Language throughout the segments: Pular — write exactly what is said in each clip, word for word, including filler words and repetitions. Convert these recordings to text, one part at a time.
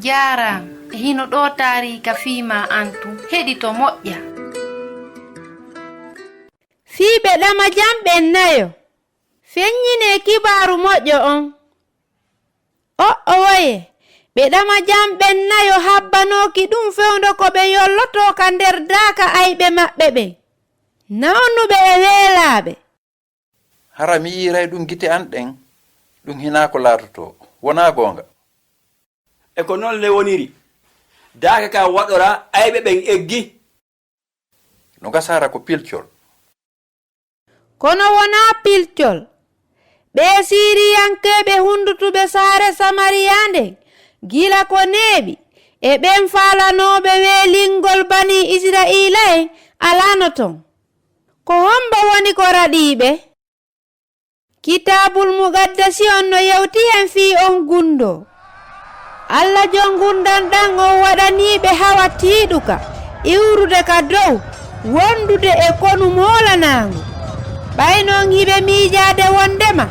Jaaraama, e hino ɗoo taariika fii maa an tun. Heɗito moƴƴa. Fii ɓe ɗama jam ɓen nayo. Feɲɲinee kibaaru moƴƴo on. O'owoye, ɓe ɗama jam ɓen nayo habbanooki ɗun fewndo ko ɓe yollotoo ka nder daaka ayɓe maɓɓe ɓen. Nawnuɓe e weelaaɓe. Hara mi yi'iray ɗun gite an ɗen, ɗun hinaa ko laatotoo, wonaa goonga? E ko non le woniri. Daaka kan waɗoraa ayɓe ɓen eggi. No gasa hara ko pilcol. Kono wonaa pilcol. Ɓee Siiriyankeeɓe hundutuɓe saare Samariya nden, gila ko neeɓi, e ɓen faalanooɓe weelingol Banii Isra'iila'en alaano ton. Ko hombo woni ko raɗii ɓe? Kitaabul Muqaddasi on no yewti en fii on gundoo. Alla jon ngurndan ɗan on waɗanii ɓe hawa tiiɗuka, iwrude ka dow, wondude e konu moolanaangu. Ɓay non hiɓe miijaade wondema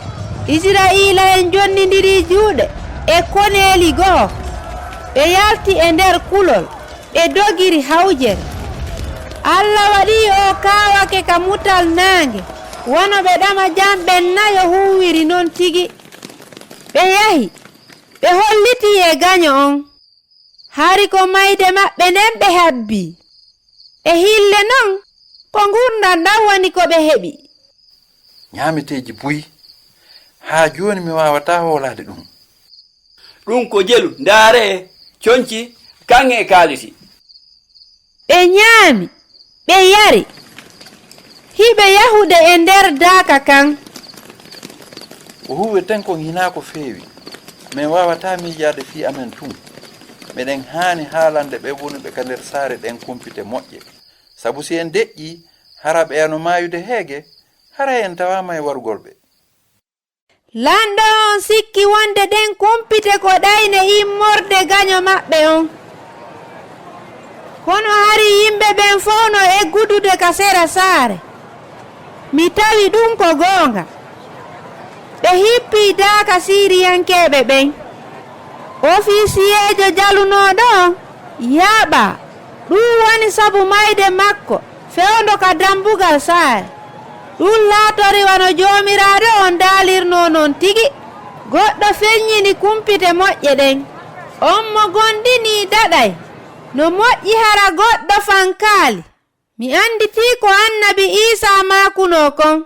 Isra'iila'en jonnindirii juuɗe e koneeli goo, ɓe yalti e nder kulol. Ɓe dogiri hawjere. Alla waɗii oo kaawake ka mutal naange, wano ɓe ɗama jam ɓen nayo huuwiri non tigi. Ɓe yahi, ɓe hollitii e gaɲo on. Hari ko mayde maɓɓe nden ɓe habbii. E hille non, ko ngurndan ɗan woni ko ɓe heɓi. Ɲaameteeji buy. Haa jooni mi waawataa hoolaade ɗun. Ɗun ko jelu, ndaaree, conci, kaŋŋe e kaalisi. Ɓe ɲaami, ɓe yari. Hiɓe yahude e nder daaka kan. Ko huuweten kon hinaa ko feewi. Men waawataa miijaade fii amen tun. Meɗen haani haalande ɓen wonuɓe ka nder saare ɗen kumpite moƴƴe. Sabu si en deƴƴii, hara ɓeya no maayude heege, haray en tawaama e warugol ɓe. Lanɗo on sikki wonde ɗen kumpite ko ɗayne immorde gaɲo maɓɓe on. Kono hari yimɓe ɓen fow no eggudude ka sera saare. Mi tawi ɗun ko goonga. Ɓe hippii daaka Siiriyankeeɓe ɓen. Ofisiyeejo jalunooɗo on yaaɓaa. Ɗun woni sabu mayde makko fewndo ka dambugal saare. Ɗun laatori wano Joomiraaɗo on daalirnoo non tigi. Goɗɗo feɲɲini kumpite moƴƴe ɗen. On mo gomɗinii daɗay. No moƴƴi hara goɗɗo fankaali. Mi anditii ko annabi Iisaa maakunoo kon.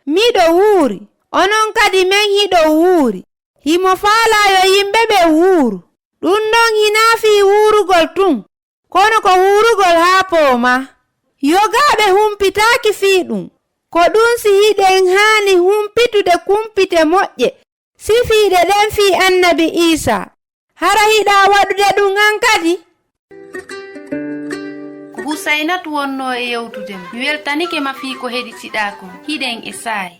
Miɗo wuuri, onon kadi men hiɗon wuuri. Himo faalaa yo yimɓe ɓen wuuru. Ɗun non hinaa fii wuurugol tun, kono ko wuurugol haa poomaa. Yogaaɓe humpitaaki fii ɗun. Ko ɗun si hiɗen haani humpitude kumpite moƴƴe sifiiɗe ɗen fii annabi Iisaa. Hara hiɗaa waɗude ɗun an kadi? Ko Husaynatu wonnoo e yewtude ma. Mi weltanike ma fii ko heɗitiɗaa kon. Hiɗen e saa'i.